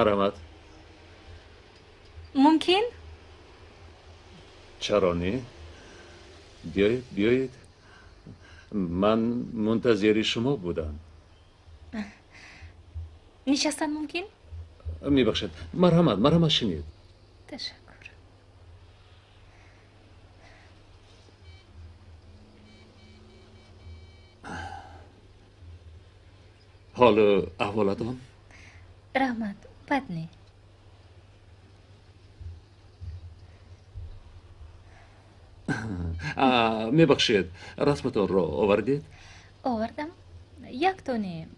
Марҳамат. Мумкин? Чаро не? Биёед, биёед. Ман мунтазири шумо будам. Нишастан мумкин? Мебахшед. Марҳамат, марҳамат, шинед. Ташаккур. Ҳолу аҳволатон? Раҳмат, бад не. Мебахшед, расматонро овардед? Овардам. Якто не,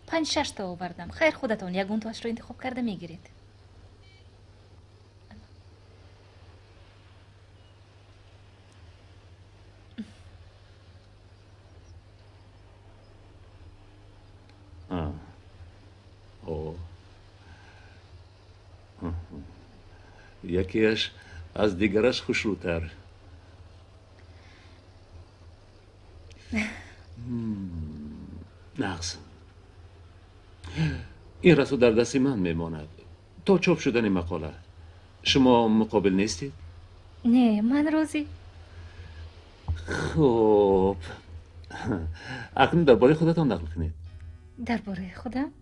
5-6 та овардам. Хайр, худатон ягонтоашро интихоб карда мегиред. Якеаш аз дигараш хушрӯтар. Нағз. Ин расо дар дасти ман мемонад то чоп шудани мақола. Шумо муқобил нестед? Не, ман розӣ. Хуб, акнун дар бораи худатон нақл кунед. Дар бораи худам?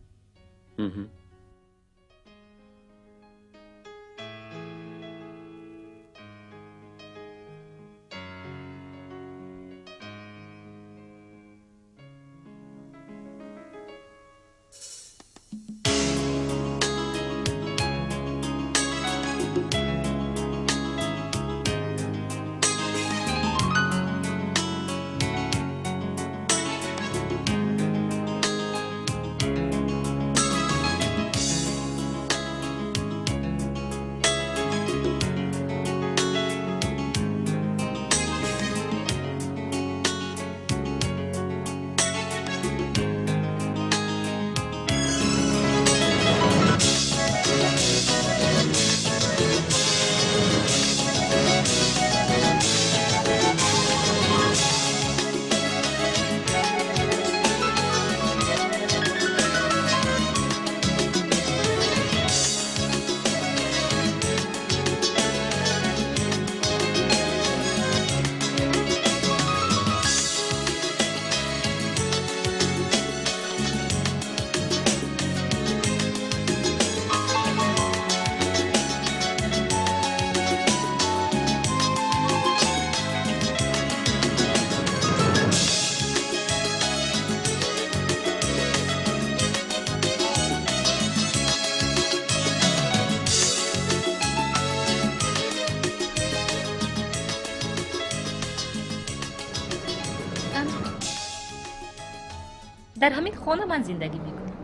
Дар ҳамин хона ман зиндагӣ мекунам.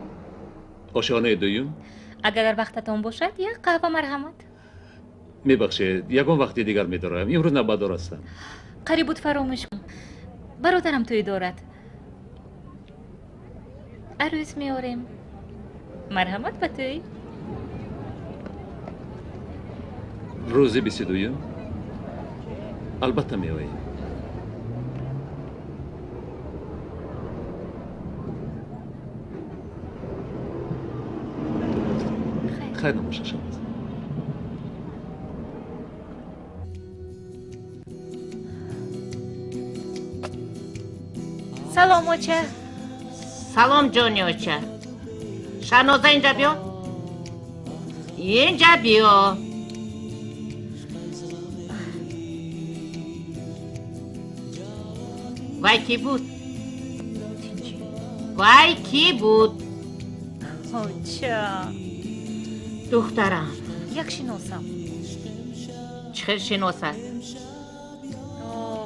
Ошёнаи дуюм? Агар вақтатон бошад, як қаҳва марҳамат. Мебахшед, ягон вақти дигар медорам. Имрӯз навбатдор ҳастам. Қариб буд фаромӯш кун. Бародарам тӯй дорад. Арӯз меорем. Марҳамат ба тӯй. Рӯзи 22-юм? Албатта меоем. Хайр набошад, Шаҳноз. Салом, оча. Салом, ҷони оча. Шаҳноза, инҷа биё, инҷа биё. Вай кӣ буд? Вай кӣ буд? Оча. Духтарам. Як шиносам. Чӣ хел шиносат?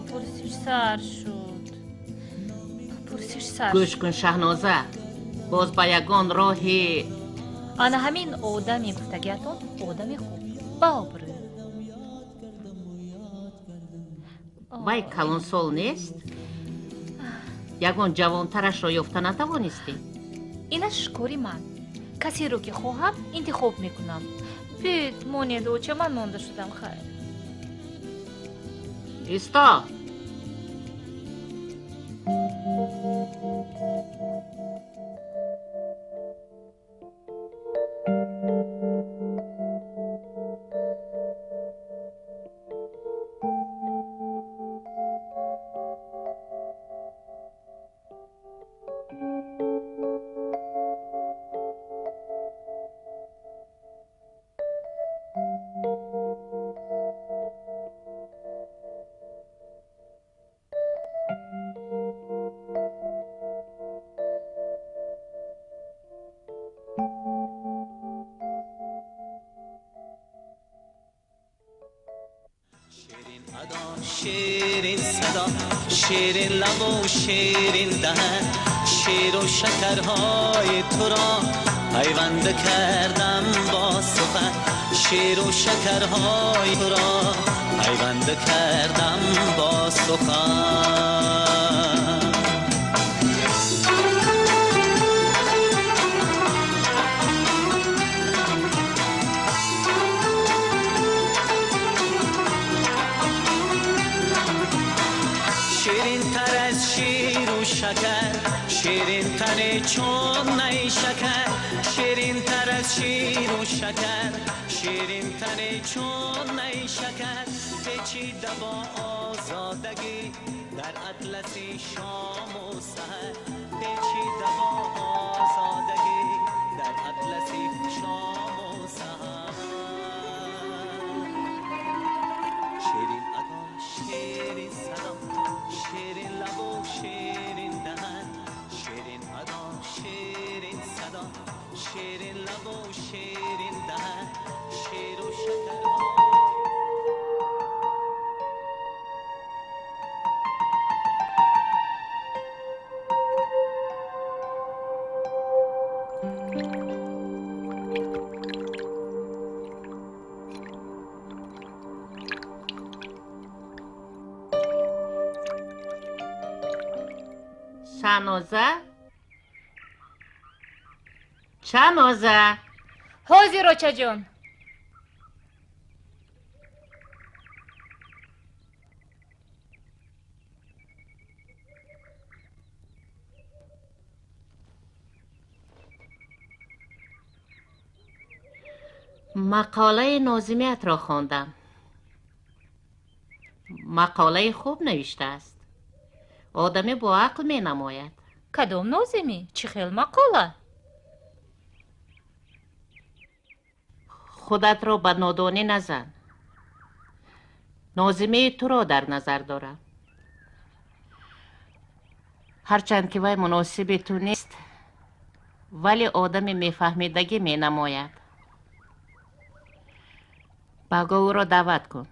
Пурсиш сар шуд. Пурсиш сар. Гӯш кун, Шаҳноза, боз ба ягон роҳи Ана ҳамин одами гуфтагиатон одами хуб, ба обрӯ. Вай калонсол нест? Ягон ҷавонтарашро ёфта натавонистӣ? Инаш кори ман. Касеро ки хоҳам, интихоб мекунам. Бит монед, оча, ман монда шудам, хайр. Исто. Ширин садо, ширин лабу ширин даҳан, шеру шакарҳои туро пайванд кардам бо сухан, шеру шакарҳои туро пайванд кардам бо сухан. Ширинтар аз ширу шакар, ширинтар чун найшакар, ширинтар аз ширу шакар, ширинтар чун найшакар, печида бо озодагӣ дар атласи шому саҳар, печида бо озодагӣ дар атласи шому саҳар. Ширин адо, ширин садо, ширин лабу ширин даҳан, ширин адо, ширин садо, ширин лабу ширин даҳан, шеру шакар. Шаноза? Шаноза? Ҳозир, очаҷон. Мақолаи нозимиятро хондам. Мақолаи хуб навиштааст. Одаме бо ақл менамояд. Кадом нозимӣ? Чӣ хел мақола? Худатро ба нодонӣ назан. Нозимии туро дар назар дорам. Ҳарчанд ки вай муносиби ту нест, вале одами мефаҳмидагӣ менамояд. Баго ӯро даъват кун.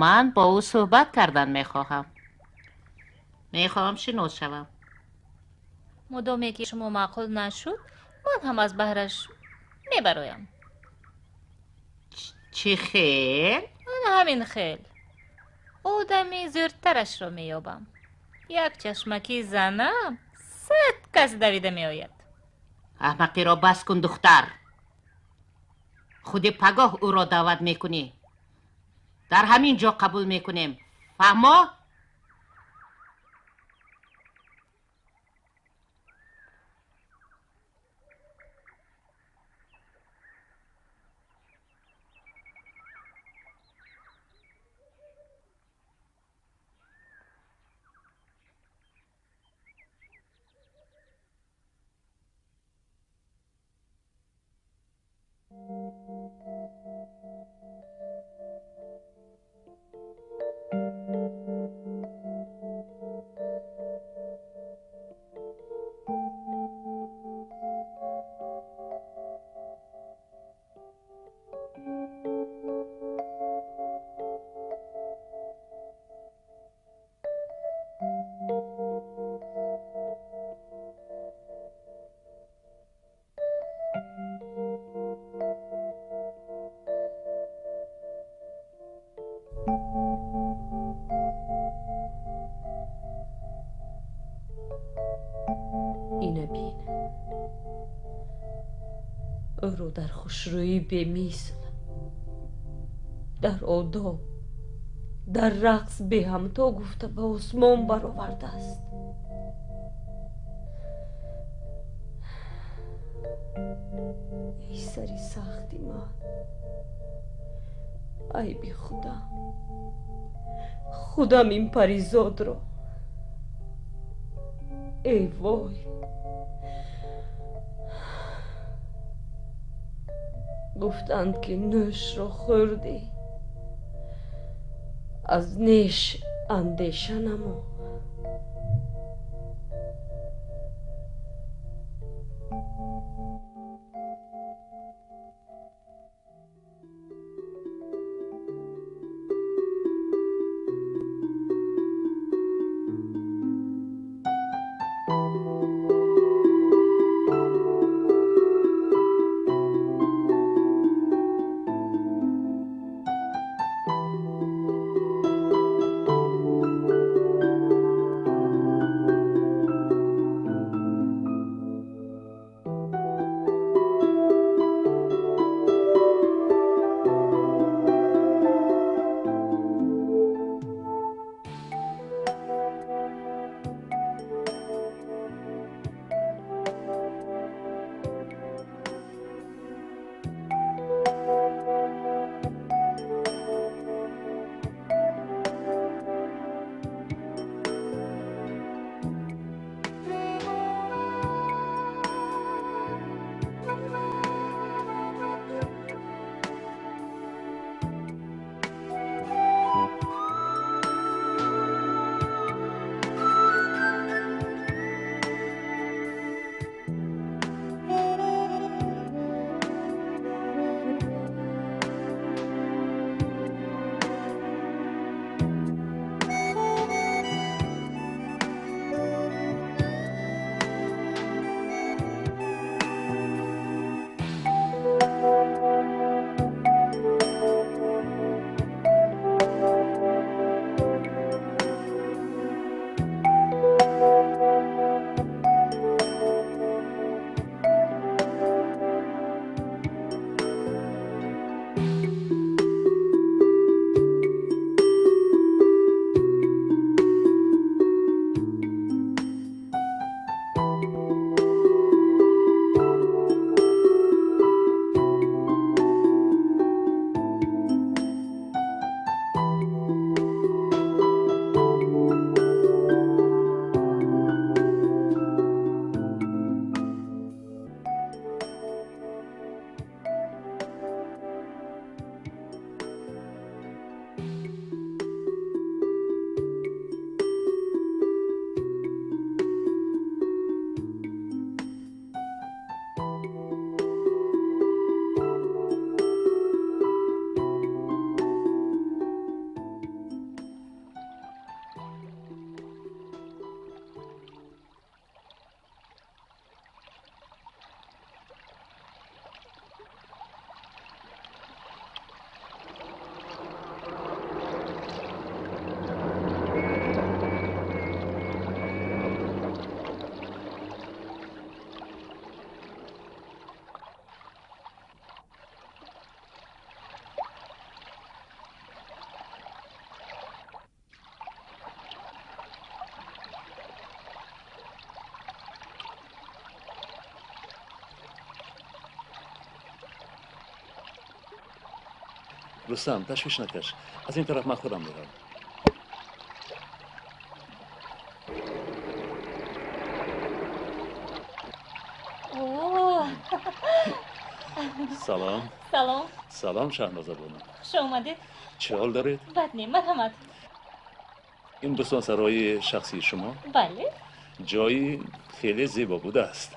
Ман бо ӯ суҳбат кардан мехоҳам. Мехоҳам шинос шавам. Мудоме ки шумо маъқул нашуд, ман ҳам аз баҳраш мебароям. Чӣ хел? Ана ҳамин хел. Одами зӯртарашро меёбам. Як чашмаки занам 100 кас давида меояд. Аҳмақиро бас кун, духтар. Худи пагоҳ ӯро даъват мекунӣ. Дар ҳамин ҷо қабул мекунем. Фаҳмо? Ина бин, ӯро дар хушрӯӣ бемисл, дар одоб, дар рақс беҳамто гуфта ба осмон баровардааст. Эй сари сахти ман, айби худам, худам ин паризодро. Эй вой, гуфтанд ки нӯшро хӯрдӣ, аз неш андеша намо. Рустам, ташвиш накаш. Аз ин тараф ман худам меравам. Салом. Салом. Салом, Шаҳноза бону. Хуш омадед. Чӣ ҳол доред? Бад не, марҳамат. Ин бӯстонсарои шахсии шумо? Бале. Ҷои хеле зебо будааст.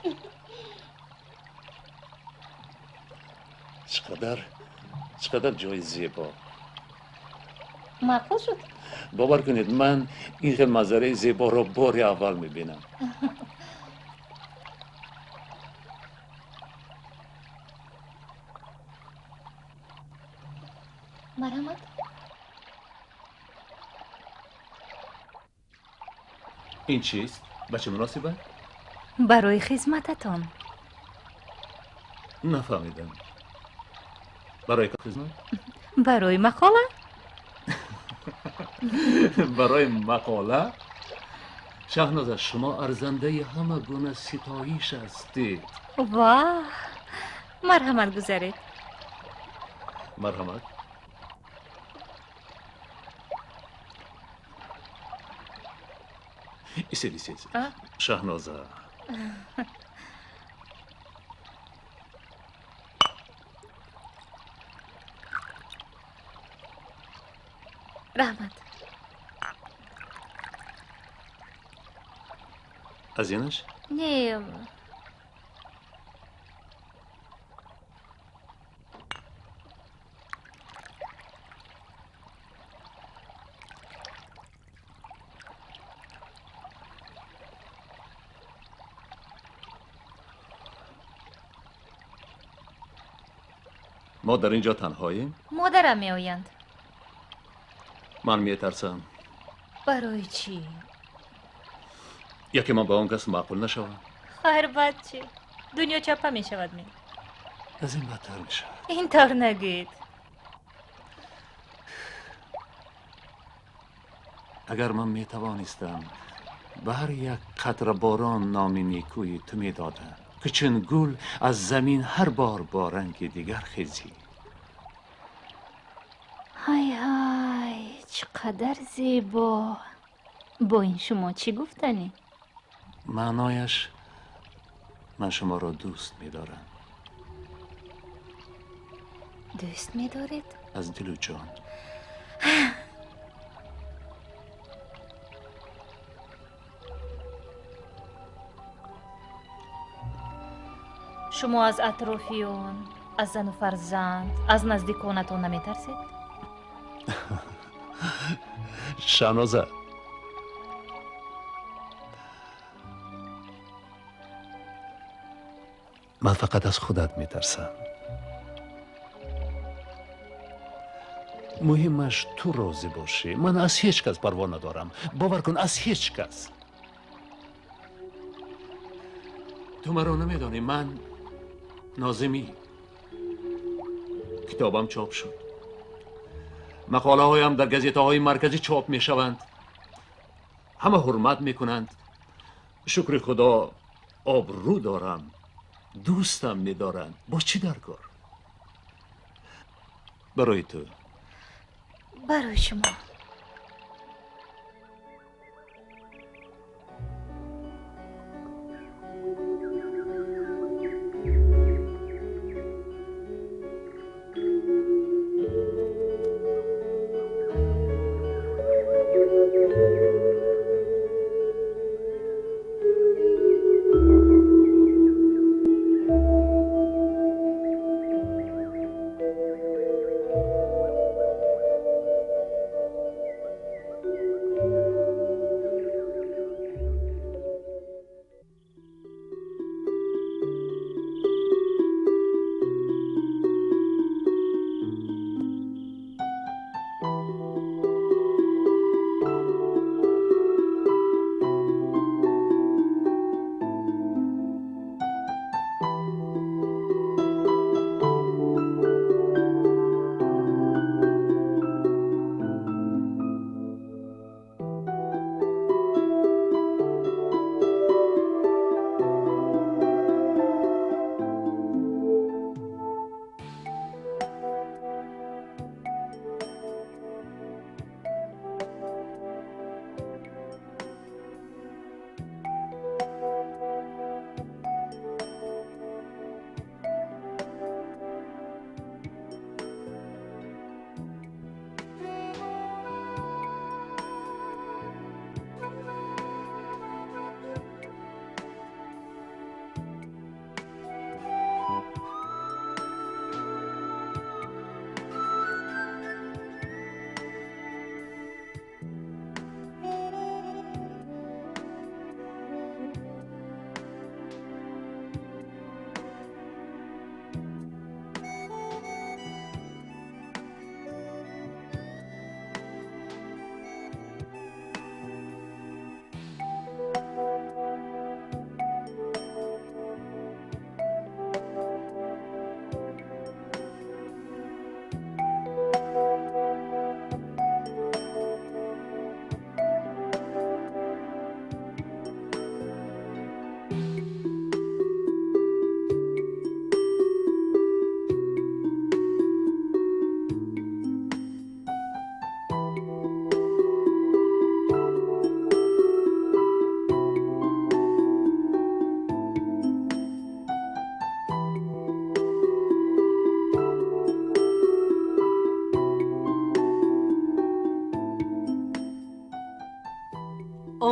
Чӣ қадар ҷои зебо. Маъқул шуд? Бовар кунед, ман ин хел манзараи зеборо бори аввал мебинам. Марҳамат. Ин чист? Ба чӣ муносибат? Барои хизмататон. Нафаҳмидам. Барои хизмат? Барои мақола. Барои мақола? Шаҳноза, шумо арзандаи ҳама гуна ситоиш ҳастед. Ваҳ, марҳамат, гузаред. Марҳамат. Исед, исед. Шаҳноза. Раҳмат. Аз инаш? Не. Мо дар ин ҷо танҳоем? Модарам меоянд. Ман метарсам. Барои чӣ? Яке ман ба он кас маъқул нашавам. Хайр, баъд чӣ? Дунё чапа мешавад ме? Аз ин бадтар мешавад. Ин тавр нагӯед. Агар ман метавонистам, ба ҳар як қатра борон номи некӯи ту медодам, ки чун гул аз замин ҳар бор бо ранги дигар хезӣ. Ҳай ҳай, чӣ қадар зебо! Бо ин шумо чӣ гуфтанӣ? Маънояш ман шуморо дӯст медорам. Дӯст медоред? Аз дилу ҷон. Шумо аз атрофиён, аз зану фарзанд, аз наздиконатон наметарсед? Шаҳноза, ман фақат аз худат метарсам. Муҳимаш ту розӣ бошӣ. Ман аз ҳеҷ кас парво надорам. Бовар кун, аз ҳеҷ кас. Ту маро намедонӣ, ман нозимӣ. Китобам чоп шуд. Мақолаҳоям дар газетаҳои марказӣ чоп мешаванд. Ҳама ҳурмат мекунанд. Шукри Худо, обрӯ дорам. Дӯстам медоранд. Боз чӣ дар кор? Барои ту. Барои шумо.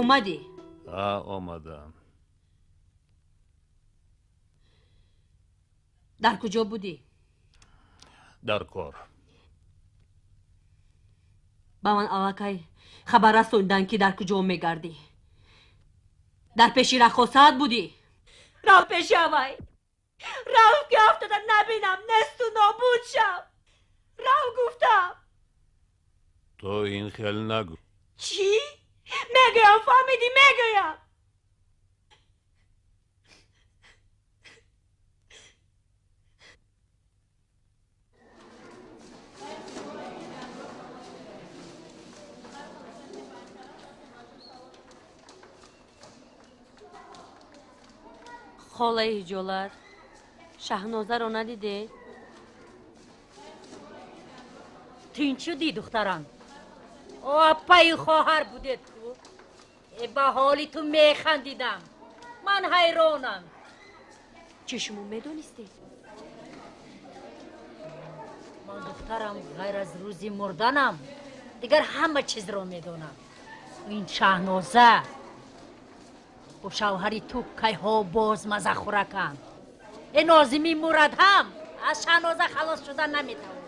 Омадӣ? Омадам. Дар куҷо будӣ? Дар кор. Ба ман аллакай хабар расонданд, ки дар куҷо мегардӣ. Дар пеши раққосаат будӣ? Рав пеши авай. Рав, ки афтода набинам, несту нобуд шав. Рав, гуфтам. То ин хел нагӯ. Чӣ? Мегӯям, фаҳмидӣ, мегӯям. Холаи ҳиҷолат, Шаҳнозаро надидед? Тинч шудӣ, духтарам? Апаи хоҳар будед ку? Ба ҳоли ту механдидам. Ман ҳайронам. Чӣ, шумо медонистед? Ман, духтарам, ғайр аз рӯзи мурданам дигар ҳама чизро медонам. Ин Шаҳноза бо шавҳари ту кайҳо боз мазахӯраканд. Э, Нозими Мурад ҳам аз Шаҳноза халос шуда наметавонад.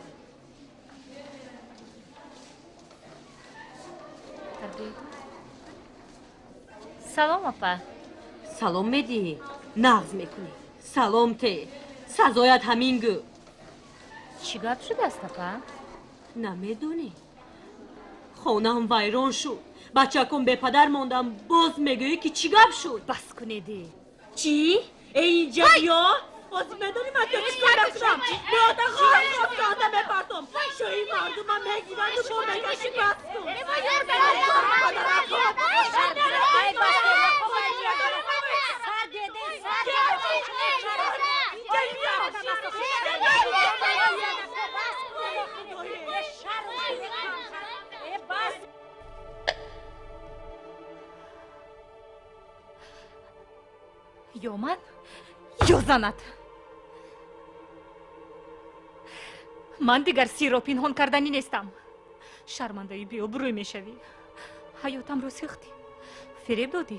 Салом, апа. Салом медиҳӣ, нағз мекунӣ. Салом те, сазоят ҳамин гӯ. Чӣ гап шудааст, апа? Намедонӣ? Хонаам вайрон шуд, бачакон бепадар мондам, боз мегӯӣ, ки чӣ гап шуд? Бас кунеди. Чӣ? Э, инҷа биё. Ҳозир медонӣ ман то чӣ кор мекунам? Биёда хоҳода мепартом. Шоҳи мардума мегиранду бо мекаши. Бас кун. Ё ман, ё занат. Ман дигар сирро пинҳон карданӣ нестам. Шармандаи беобрӯй мешавӣ. Ҳаётамро сӯхтӣ, фиреб додӣ.